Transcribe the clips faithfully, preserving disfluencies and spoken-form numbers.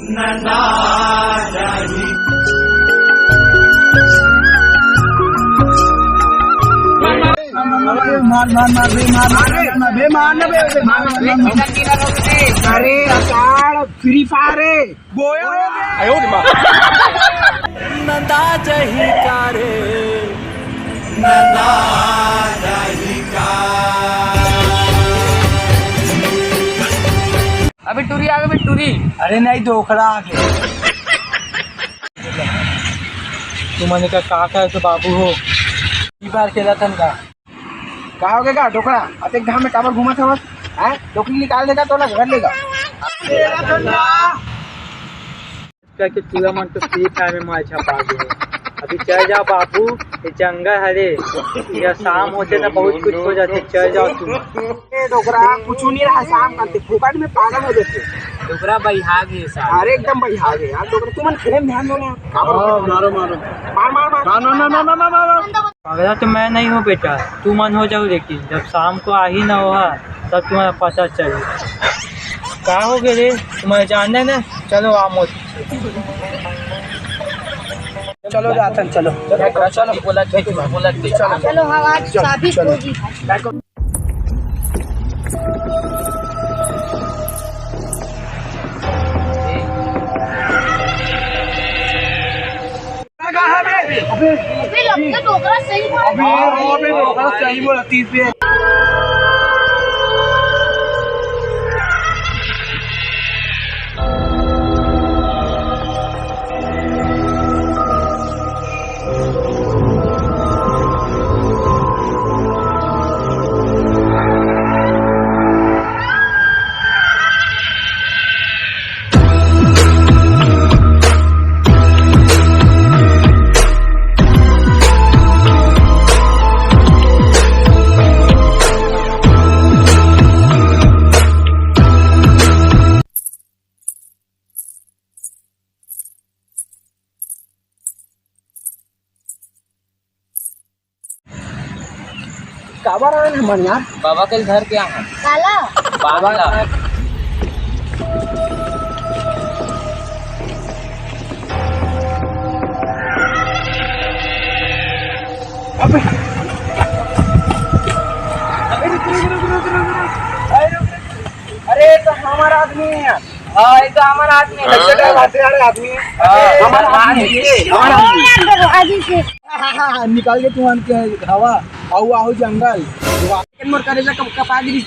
मार, मार, मार, बे, मार, मार, मार, बे, मार ना, बे, बे, मार, मार, मार, मार। अरे, अषाढ़ Free Fire रे, बोया हो गया। आयो रे माँ। नंदा जही का रे, नंदा जही का। अभी टूरी आ गई, अभी टूरी। अरे नहीं, डोकरा आ गया। तुमन का का करत हो बाबू हो? Free Fire खेलत हन का? का हो गे का डोकरा? अतेक घाम में काबर घूमत हवस? हैं? डोकरी निकाल देगा तो ना घर लेगा। करके टूरा मन तो Free Fire में मार छपा गे। अभी चल जा बाबू, ये जंगल हरे, ये शाम होथे ना बहुत कुछ हो जाथे, चल जाओ तुम। ए डोकरा, कुछ नहीं रहा शाम का, ते फोकट में पागल हो जाथे। डोकरा बइहा गे साला। अरे एकदम बइहा गे यार डोकरा, तुमन खेले में ध्यान दो ना। काबर हाँ, मारो, मारो। मार, मार, मार। ना, ना, ना। पगला तो मैं नहीं हूँ बेटा, तुमन हो जाओ, लेकिन जब शाम को आ ही ना हो, तब तुम्हारा पता चले। का हो गए रे, तुम्हारे जानने ने? चलो आ मोती। चलो जातन, चलो। चलो, चलो। बोला, बोला, चलो। चलो, हाँ, आज चलो, साबित चलो। होगी। अबे, अबे, लगता डोकरा सही बोला। अबे, अबे, डोकरा सही बोला, तीस पे। काबर आए हमन यार? बाबा के घर के यहाँ। काला? बाबा ला। अबे। अबे, रुक, रुक, रुक। अरे, रुक, रुक। अरे, ये तो हमारा आदमी है यार। हाँ, ये तो हमारा आदमी है। अच्छा, क्या बात है यार, आदमी है। हाँ, हमारा आदमी है। हमारा आदमी है। हाँ, हाँ, हाँ, निकाल के तुमन के हवा, आऊ, आऊ जंगल। मोर करेजा कब कपा गिरी।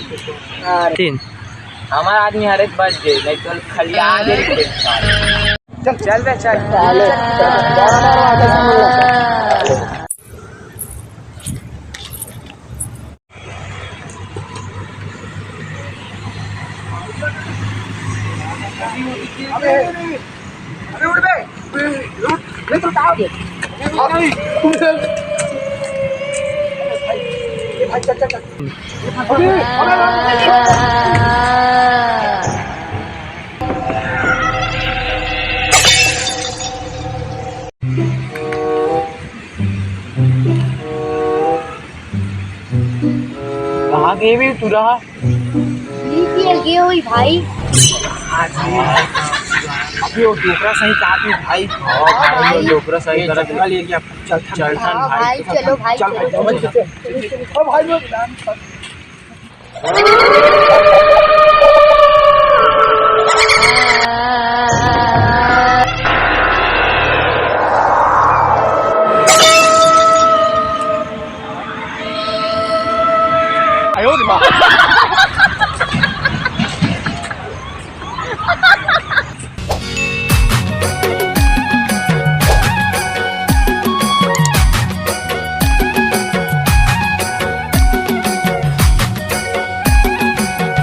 तीन। हमारा आदमी हरे बच गए, नहीं तो खलिया दे। चल, चल बे, चल। चल, चल, चल। अबे, अबे उठ बे। उठ। नहीं तो क्या हो गया? ए भाई, चल, चल, चल। अबे, अबे, अबे। कहाँ गए बे टूरा? नीचे गए हुई भाई। अभी वो डोकरा सही कहा थी भाई। हाँ भाई, वो डोकरा सही ये करा जंगल एरिया। चल, चल, चल, हाँ भाई, भाई, चलो भाई, चल, चलो, चल, चलो, चलो। चलो, चलो। ओ भाई, वो